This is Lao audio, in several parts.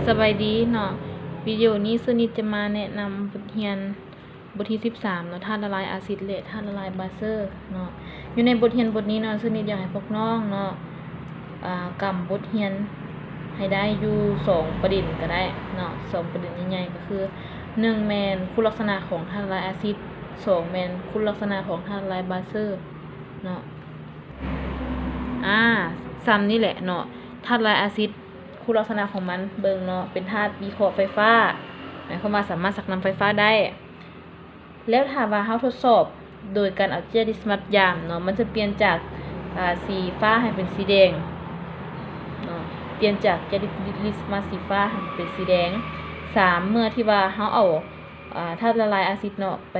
ສະບາຍດີເນາະ, ວິດີໂອນີ້ເຊີນິດຈະມາແນະນຳບົດຮຽນບົດທີສິບສາມເນາະ, ທາດລະລາຍອາຊິດ ແລະ ທາດລະລາຍບາເຊີເນາະ. ຢູ່ໃນບົດຮຽນບົດນີ້ເນາະ, ເຊີນິດຢາກໃຫ້ພວກນ້ອງເນາະ ອາ ກຳບົດຮຽນໃຫ້ໄດ້ຢູ່ສອງປະເດັນກໍໄດ້ເນາະ, ສອງປະເດັນໃຫຍ່ໆ ກໍຄື ໜຶ່ງ ແມ່ນຄຸນລັກສະນະຂອງທາດລະລາຍອາຊິດ, ສອງ ແມ່ນຄຸນລັກສະນະຂອງທາດລະລາຍບາເຊີເນາະ. ອາ ສ່ຳນີ້ແຫຼະເນາະ, ທາດລະລາຍອາຊິດ ຄຸນລັກສະນະຂອງມັນເບິ່ງເນາະ, ເປັນທາດວິເຄາະໄຟຟ້າ, ໝາຍຄວາມວ່າສາມາດຊັກນຳໄຟຟ້າໄດ້. ແລ້ວຖ້າວ່າເຮົາທົດສອບໂດຍການເອົາເຈ້ຍລິດສະມັດຢາມເນາະ, ມັນຈະປ່ຽນຈາກ ອາ ສີຟ້າໃຫ້ເປັນສີແດງເນາະ, ປ່ຽນຈາກເຈ້ຍລິດສະມັດສີຟ້າໃຫ້ເປັນສີແດງ. ສາມ ເມື່ອທີ່ວ່າເຮົາເອົາ ອາ ທາດລະລາຍອາຊິດເນາະ ໄປ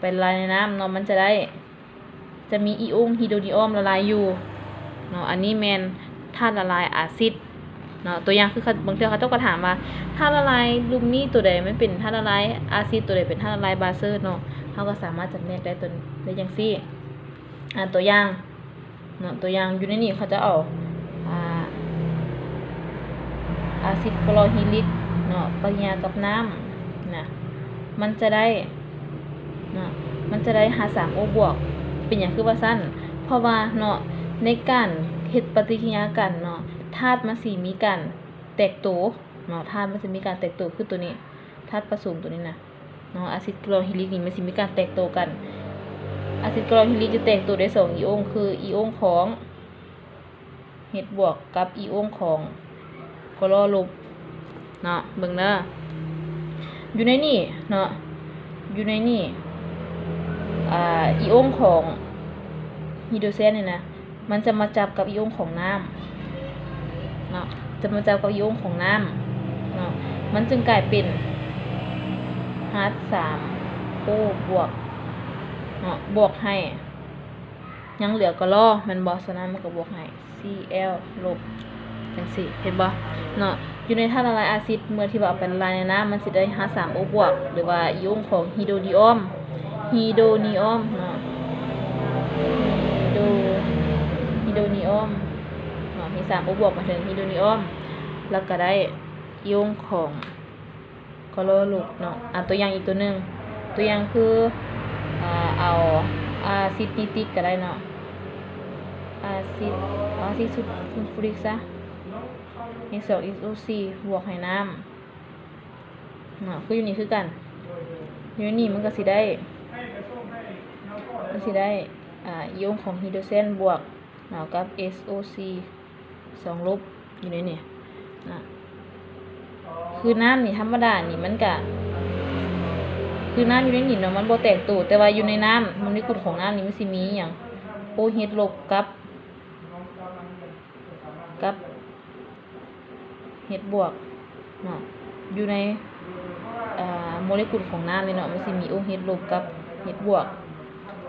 ໄປລະລາຍໃນນ້ຳເນາະ, ມັນຈະໄດ້ ຈະມີອີອົງຮີໂດຣນີອອມລະລາຍຢູ່ເນາະ. ອັນນີ້ແມ່ນທາດລະລາຍອາຊິດເນາະ. ຕົວຢ່າງຄື ບາງເທື່ອເຂົາເຈົ້າກໍຖາມວ່າ ທາດລະລາຍລຸ່ມນີ້ຕົວໃດມັນເປັນທາດລະລາຍອາຊິດ, ຕົວໃດເປັນທາດລະລາຍບາເຊີເນາະ, ເຮົາກໍສາມາດຈຳແນກໄດ້ຕົວ ໄດ້ຈັ່ງຊີ້. ອາ ຕົວຢ່າງເນາະ, ຕົວຢ່າງຢູ່ໃນນີ້ເຂົາເຈົ້າເອົາ ອາ ອາຊິດຄລໍຮີລິກເນາະ ປະຕິກິລິຍາກັບນ້ຳນະ, ມັນຈະໄດ້ເນາະ ມັນຈະໄດ້ H ສາມ O ບວກ. ເປັນຫຍັງຄືວ່າຊັ້ນ? ເພາະວ່າເນາະ ໃນການເຮັດປະຕິກິລິຍາກັນເນາະ ທາດມັນຊິມີການແຕກໂຕເນາະ, ທາດມັນຊິມີການແຕກໂຕ ຄືຕົວນີ້ ທາດປະສົມຕົວນີ້ນະເນາະ, ອາຊິດຄລໍຮີລິກນີ້ມັນຊິມີການແຕກໂຕກັນ. ອາຊິດຄລໍຮີລິກຈະແຕກໂຕໄດ້ສອງອີອົງ ຄືອີອົງຂອງ H ບວກ ກັບອີອົງຂອງຄລໍລົບເນາະ. ເບິ່ງເດີ ຢູ່ໃນນີ້ເນາະ ຢູ່ໃນນີ້ ອາ ອີອົງຂອງຮີໂດຣແຊນນີ້ນະ ມັນຈະມາຈັບກັບອີອົງຂອງນ້ຳເນາະ, ຈະມາຈັບກັບອີອົງຂອງນ້ຳເນາະ, ມັນຈຶ່ງກາຍເປັນ H ສາມ O ບວກເນາະ, ບວກໃຫ້ ຍັງເຫຼືອຄລໍແມ່ນບໍ່? ສະນັ້ນມັນກໍບວກໃຫ້ Cl ລົບ ຈັ່ງຊີ້ ເຫັນບໍ່ເນາະ? ຢູ່ໃນທາດລະລາຍອາຊິດ ເມື່ອທີ່ວ່າເອົາໄປລະລາຍໃນນ້ຳ ມັນຊິໄດ້ H ສາມ O ບວກ ຫຼືວ່າອີອົງຂອງຮີໂດຣນີອອມ ຮີໂດຣນີອອມເນາະ ຮີໂດ ຮີໂດຣນີອອມເນາະ H ສາມ O ບວກ ໝາຍເຖິງຮີໂດຣນີອອມ ແລ້ວກໍໄດ້ອີອົງຂອງ ຄລໍລົບເນາະ. ອາ ຕົວຢ່າງອີກຕົວໜຶ່ງ ຕົວຢ່າງຄື ອາ ເອົາອາຊິດນິຕຣິກກໍໄດ້ເນາະ ອາຊິດ ເອົາອາຊິດຊູນຟູຣິກຊະ H ສອງ SO ສີ່ ບວກໃຫ້ນ້ຳເນາະ ຄືຢູ່ນີ້ຄືກັນ ຢູ່ໃນນີ້ມັນກໍຊິໄດ້ ມັນຊິໄດ້ ອາ ອີອົງຂອງຮີໂດຣແຊນບວກ ເນາະ ກັບ SO ສີ່ ສອງລົບ ຢູ່ໃນນີ້ນະ ຄືນ້ຳນີ້ທຳມະດານີ້ມັນກະ ຄືນ້ຳຢູ່ໃນນີ້ເນາະ ມັນບໍ່ແຕກໂຕ ແຕ່ວ່າຢູ່ໃນນ້ຳ ໂມເລກຸນຂອງນ້ຳນີ້ມັນຊິມີຫຍັງ OH ລົບກັບ ກັບ H ບວກເນາະ ຢູ່ໃນ ອາ ໂມເລກຸນຂອງນ້ຳນີ້ເນາະ ມັນຊິມີ OH ລົບກັບ H ບວກ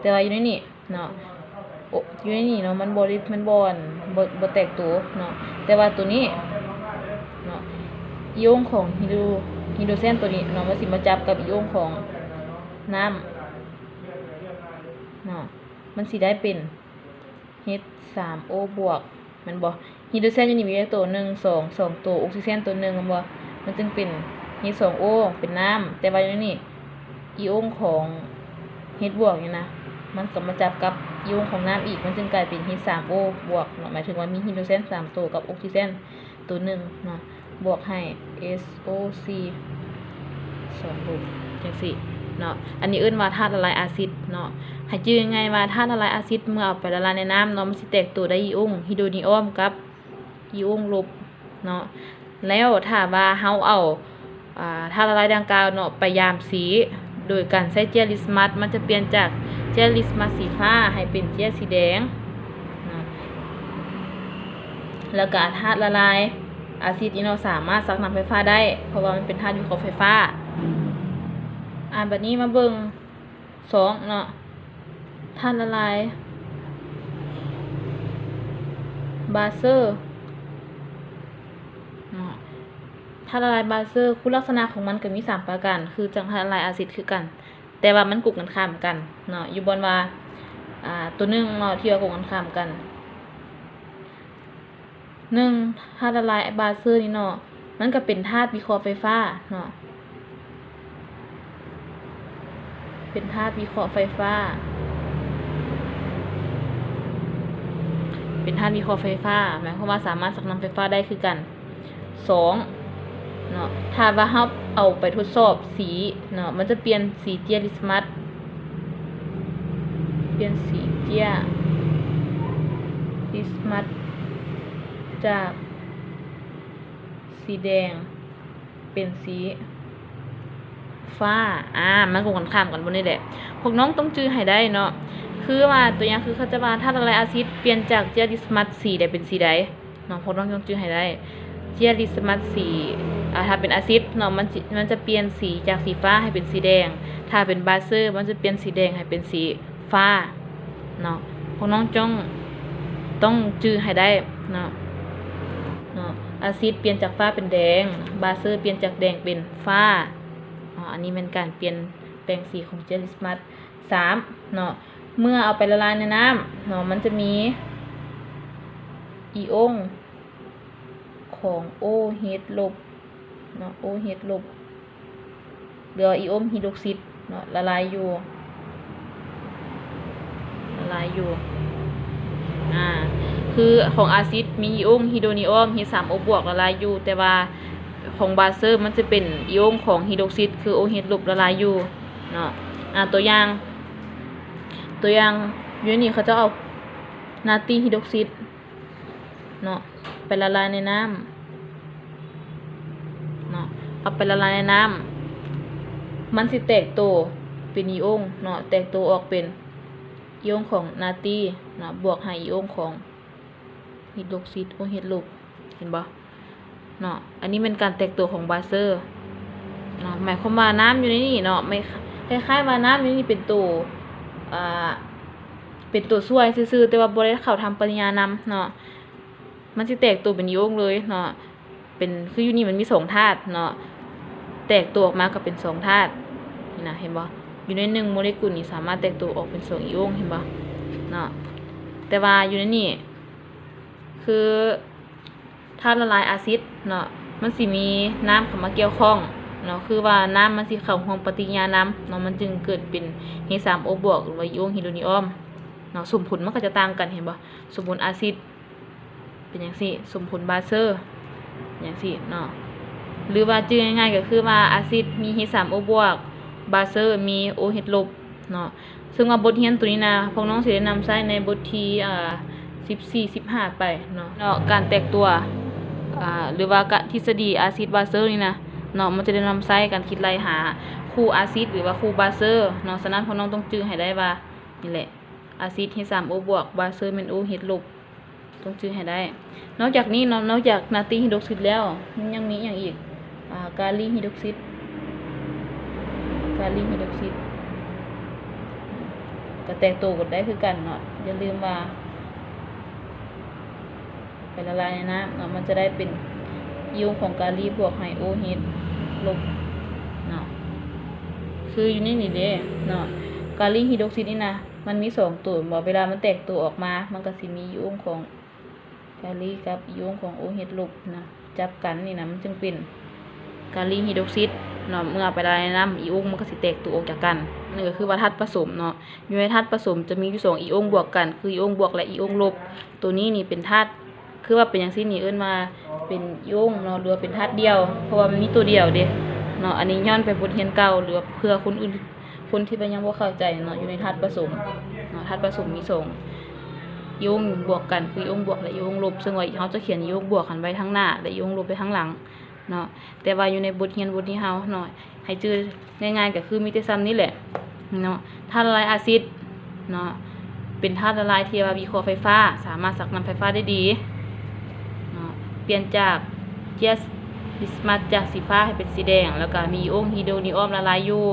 ແຕ່ວ່າຢູ່ໃນນີ້ ເນາະ ໂອ ຢູ່ໃນນີ້ເນາະ ມັນບໍ່ໄດ້ ມັນບໍ່ ອັນ ບໍ່ ບໍ່ແຕກໂຕເນາະ ແຕ່ວ່າໂຕນີ້ເນາະ ອີອົງຂອງຮີໂດ ຮີໂດຣແຊນໂຕນີ້ເນາະ ມັນຊິມາຈັບກັບອີອົງຂອງນ້ຳເນາະ ມັນຊິໄດ້ເປັນ H ສາມ O ບວກ ແມ່ນບໍ່? ຮີໂດຣແຊນຢູ່ນີ້ມີຈັກໂຕ? ໜຶ່ງ ສອງ ສອງໂຕ ອົກຊີເຈນໂຕໜຶ່ງ ແມ່ນບໍ່? ມັນຈຶ່ງເປັນ H ສອງ O ເປັນນ້ຳ ແຕ່ວ່າຢູ່ໃນນີ້ ອີອົງຂອງ H ບວກນີ້ນະ ມັນກໍມາຈັບກັບອີອົງຂອງນ້ຳອີກ ມັນຈຶ່ງກາຍເປັນ H ສາມ O ບວກເນາະ ໝາຍເຖິງວ່າມີຮີໂດຣແຊນສາມໂຕກັບອົກຊີເຈນໂຕໜຶ່ງເນາະ ບວກໃຫ້ SO ສີ່ ສອງລົບ ຈັ່ງຊີ້ເນາະ ອັນນີ້ເອີ້ນວ່າທາດລະລາຍອາຊິດເນາະ ໃຫ້ຈື່ງ່າຍໆວ່າທາດລະລາຍອາຊິດເມື່ອເອົາໄປລະລາຍໃນນ້ຳເນາະ ມັນຊິແຕກໂຕໄດ້ອີອົງຮີໂດຣນີອອມກັບ ອີອົງລົບເນາະ ແລ້ວຖ້າວ່າເຮົາເອົາ ອາ ທາດລະລາຍດັ່ງກ່າວເນາະ ໄປຢາມສີ ໂດຍການໃຊ້ເຈ້ຍລິດສະມັດ ມັນຈະປ່ຽນຈາກເຈ້ຍລິດສະມັດສີຟ້າໃຫ້ເປັນເຈ້ຍສີແດງເນາະ ແລ້ວກະທາດລະລາຍອາຊິດນີ້ເນາະ ສາມາດຊັກນຳໄຟຟ້າໄດ້ ເພາະວ່າມັນເປັນທາດວິເຄາະໄຟຟ້າ. ອາ ບັດນີ້ມາເບິ່ງ ສອງເນາະ ທາດລະລາຍບາເຊີເນາະ ທາດລະລາຍບາເຊີ ຄຸນລັກສະນະຂອງມັນກໍມີສາມປະການ ຄືຈັ່ງທາດລະລາຍອາຊິດຄືກັນ ແຕ່ວ່າມັນກົງກັນຂ້າມກັນເນາະ ຢູ່ບ່ອນວ່າ ອາ ໂຕໜຶ່ງເນາະ ທີ່ວ່າກົງກັນຂ້າມກັນ ໜຶ່ງ ທາດລະລາຍບາເຊີນີ້ເນາະ ມັນກໍເປັນທາດວິເຄາະໄຟຟ້າເນາະ ເປັນທາດວິເຄາະໄຟຟ້າ ເປັນທາດວິເຄາະໄຟຟ້າ ໝາຍຄວາມວ່າສາມາດຊັກນຳໄຟຟ້າໄດ້ຄືກັນ. ສອງເນາະ ຖ້າວ່າເຮົາເອົາໄປທົດສອບສີເນາະ ມັນຈະປ່ຽນສີເຈ້ຍລິດສະມັດ ປ່ຽນສີເຈ້ຍລິດສະມັດຈາກສີແດງເປັນສີຟ້າ ອາ ມັນກົງກັນຂ້າມກັນບ່ອນນີ້ແຫຼະ ພວກນ້ອງຕ້ອງຈື່ໃຫ້ໄດ້ເນາະ ຄືວ່າຕົວຢ່າງ ຄືເຂົາຈະວ່າທາດລະລາຍອາຊິດປ່ຽນຈາກເຈ້ຍລິດສະມັດສີໃດເປັນສີໃດ ເນາະ ພວກນ້ອງຕ້ອງຈື່ໃຫ້ໄດ້ ເຈ້ຍລິດສະມັດສີ ອາ ຖ້າເປັນອາຊິດເນາະ ມັນ ມັນຈະປ່ຽນສີຈາກສີຟ້າໃຫ້ເປັນສີແດງ ຖ້າເປັນບາເຊີ ມັນຈະປ່ຽນສີແດງໃຫ້ເປັນສີຟ້າເນາະ ພວກນ້ອງຕ້ອງ ຕ້ອງຈື່ໃຫ້ໄດ້ເນາະ ເນາະ ອາຊິດປ່ຽນຈາກຟ້າເປັນແດງ ບາເຊີປ່ຽນຈາກແດງເປັນຟ້າເນາະ ອັນນີ້ແມ່ນການປ່ຽນແປງສີຂອງເຈ້ຍລິດສະມັດ. ສາມເນາະ ເມື່ອເອົາໄປລະລາຍໃນນ້ຳເນາະ ມັນຈະມີອີອົງຂອງໂອເອັດລົບເນາະ ໂອເອັດລົບ ຫຼືວ່າອີອົງຮີດຣອກຊິດເນາະ ລະລາຍຢູ່ ລະລາຍຢູ່ ອາ ຄືຂອງອາຊິດມີອີອົງຮີດໂດນີອອມ ເອັດສາມໂອບວກ ລະລາຍຢູ່ ແຕ່ວ່າຂອງບາເຊີ ມັນຈະເປັນອີອົງຂອງຮີດຣອກຊິດ ຄືໂອເອັດລົບ ລະລາຍຢູ່ເນາະ ອາ ຕົວຢ່າງ ຕົວຢ່າງຢູ່ໃນນີ້ ເຂົາເຈົ້າເອົານາຕີຮີດຣອກຊິດເນາະ ໄປລະລາຍໃນນ້ຳເນາະ ເອົາໄປລະລາຍໃນນ້ຳ ມັນຊິແຕກໂຕເປັນອີອົງເນາະ ແຕກໂຕອອກເປັນອີອົງຂອງນາຕີເນາະ ບວກໃຫ້ອີອົງຂອງຮີດຣອກຊິດ ໂອເອັດລົບ ເຫັນບໍ່? ເນາະ ອັນນີ້ແມ່ນການແຕກຕົວຂອງບາເຊີເນາະ ໝາຍຄວາມວ່ານ້ຳຢູ່ໃນນີ້ເນາະ ແມ່ນຄ້າຍໆວ່ານ້ຳຢູ່ໃນນີ້ເປັນໂຕ ອ່າ ເປັນໂຕຊ່ວຍຊື່ໆ ແຕ່ວ່າບໍ່ໄດ້ເຂົ້າທຳປະຕິກິລິຍານຳເນາະ ມັນຊິແຕກໂຕເປັນອີອົງເລີຍເນາະ ເປັນ ຄືຢູ່ນີ້ມັນມີສອງທາດເນາະ ແຕກໂຕອອກມາກໍເປັນສອງທາດ ນີ້ນະ ເຫັນບໍ່? ຢູ່ໃນໜຶ່ງໂມເລກຸນນີ້ສາມາດແຕກໂຕອອກເປັນສອງອີອົງ ເຫັນບໍ່? ເນາະ ແຕ່ວ່າຢູ່ໃນນີ້ ຄື ທາດລະລາຍອາຊິດເນາະ ມັນຊິມີນ້ຳເຂົ້າມາກ່ຽວຂ້ອງເນາະ ຄືວ່ານ້ຳມັນຊິເຂົ້າຮ່ວມປະຕິກິລິຍານຳເນາະ ມັນຈຶ່ງເກີດເປັນເອັດສາມໂອບວກ ຫຼືວ່າອີອົງຮີດໂດນີອອມເນາະ ສົມຜົນມັນກໍຈະຕ່າງກັນ ເຫັນບໍ່? ສົມຜົນອາຊິດເປັນຈັ່ງຊີ້ ສົມຜົນບາເຊີເປັນຈັ່ງຊີ້ເນາະ ຫຼືວ່າຈື່ງ່າຍໆກໍຄືວ່າອາຊິດມີເອັດສາມໂອບວກ ບາເຊີມີໂອເອັດລົບ ເນາະ ເຊິ່ງວ່າບົດຮຽນໂຕນີ້ນະ ພວກນ້ອງຊິໄດ້ນຳໃຊ້ໃນບົດທີ ອ່າ ສິບສີ່ ສິບຫ້າ ໄປເນາະ ເນາະ ການແຕກຕົວ ອ່າ ຫຼືວ່າກະທິດສະດີອາຊິດບາເຊີນີ້ນະເນາະ ມັນຈະໄດ້ນຳໃຊ້ການຄິດໄລ່ຫາຄູ່ອາຊິດ ຫຼືວ່າຄູ່ບາເຊີເນາະ ສະນັ້ນພວກນ້ອງຕ້ອງຈື່ໃຫ້ໄດ້ວ່າ ນີ້ແຫຼະ ອາຊິດເຮັດສາມໂອບວກ ບາເຊີແມ່ນໂອເຮັດລົບ. ຕ້ອງຈື່ໃຫ້ໄດ້. ນອກຈາກນີ້ເນາະ ນອກຈາກນາຕີຮີດຣອກຊິດແລ້ວ ມັນຍັງມີອີ່ຫຍັງອີກ? ອາ ກາລີຮີດຣອກຊິດ ກາລີຮີດຣອກຊິດ ກໍແຕກໂຕກັນໄດ້ຄືກັນເນາະ. ຢ່າລືມວ່າໄປລະລາຍໃນນ້ຳເນາະ ມັນຈະໄດ້ເປັນອີອົງຂອງກາລີບວກໄຮໂອເຮັດລົບເນາະ ຄືຢູ່ໃນນີ້ເດ້ເນາະ. ກາລີຮີດຣອກຊິດນີ້ນະ ມັນມີສອງໂຕແມ່ນບໍ່? ເວລາມັນແຕກໂຕອອກມາ ມັນກໍຊິມີອີອົງຂອງ ກາລີກັບອີອົງຂອງໂອເຮັດລົບນະ ຈັບກັນນີ້ນະ ມັນຈຶ່ງເປັນກາລີຮີດຣອກຊິດເນາະ. ເມື່ອໄປລະລາຍໃນນ້ຳ ອີອົງມັນກໍຊິແຕກໂຕອອກຈາກກັນ. ນີ້ກໍຄືວ່າທາດປະສົມເນາະ. ຢູ່ໃນທາດປະສົມຈະມີຢູ່ສອງອີອົງບວກກັນ ຄືອີອົງບວກ ແລະ ອີອົງລົບ. ໂຕນີ້ນີ້ເປັນທາດ ຄືວ່າເປັນຫຍັງຊີ້ນີ້ ເອີ້ນວ່າເປັນອີອົງເນາະ ຫຼືວ່າເປັນທາດດຽວ ເພາະວ່າມັນມີໂຕດຽວເດ້ເນາະ. ອັນນີ້ຍ້ອນໄປບົດຮຽນເກົ່າ ຫຼືວ່າເພື່ອຄົນອື່ນ ຄົນທີ່ວ່າຍັງບໍ່ເຂົ້າໃຈເນາະ ຢູ່ໃນທາດປະສົມເນາະ ທາດປະສົມມີສອງ ອີອົງບວກກັນ ຄືອີອົງບວກ ແລະ ອີອົງລົບ ເຊິ່ງວ່າເຮົາຈະຂຽນອີອົງບວກຫັ້ນໄວ້ທາງໜ້າ ແລະ ອີອົງລົບໄວ້ທາງຫຼັງເນາະ. ແຕ່ວ່າຢູ່ໃນບົດຮຽນບົດນີ້ເຮົາເນາະ ໃຫ້ຈື່ງ່າຍໆ ກໍຄືມີແຕ່ຊ່ຳນີ້ແຫຼະເນາະ. ທາດລະລາຍອາຊິດເນາະ ເປັນທາດລະລາຍທີ່ວ່າວິເຄາະໄຟຟ້າ ສາມາດຊັກນຳໄຟຟ້າໄດ້ດີເນາະ. ປ່ຽນຈາກເຈ້ຍລິດສະມັດຈາກສີຟ້າໃຫ້ເປັນສີແດງ ແລ້ວກໍມີອີອົງຮີດໂດນີອອມລະລາຍຢູ່.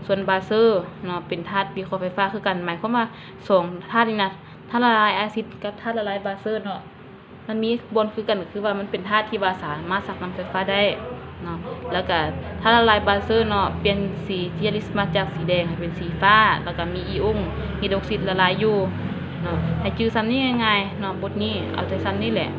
ສ່ວນບາເຊີເນາະ ເປັນທາດວິເຄາະໄຟຟ້າຄືກັນ. ໝາຍຄວາມວ່າສອງທາດນີ້ນະ ທາດລະລາຍອາຊິດກັບທາດລະລາຍບາເຊີເນາະ ມັນມີບ່ອນຄືກັນ ກໍຄືວ່າມັນເປັນທາດທີ່ວ່າສາມາດຊັກນຳໄຟຟ້າໄດ້ເນາະ. ແລ້ວກໍທາດລະລາຍບາເຊີເນາະ ປ່ຽນສີເຈ້ຍລິດສະມັດຈາກສີແດງໃຫ້ເປັນສີຟ້າ ແລ້ວກໍມີອີອົງຮີດຣອກຊິດລະລາຍຢູ່ເນາະ. ໃຫ້ຈື່ຊ່ຳນີ້ງ່າຍໆເນາະ ບົດນີ້ເອົາແຕ່ຊ່ຳນີ້ແຫຼະ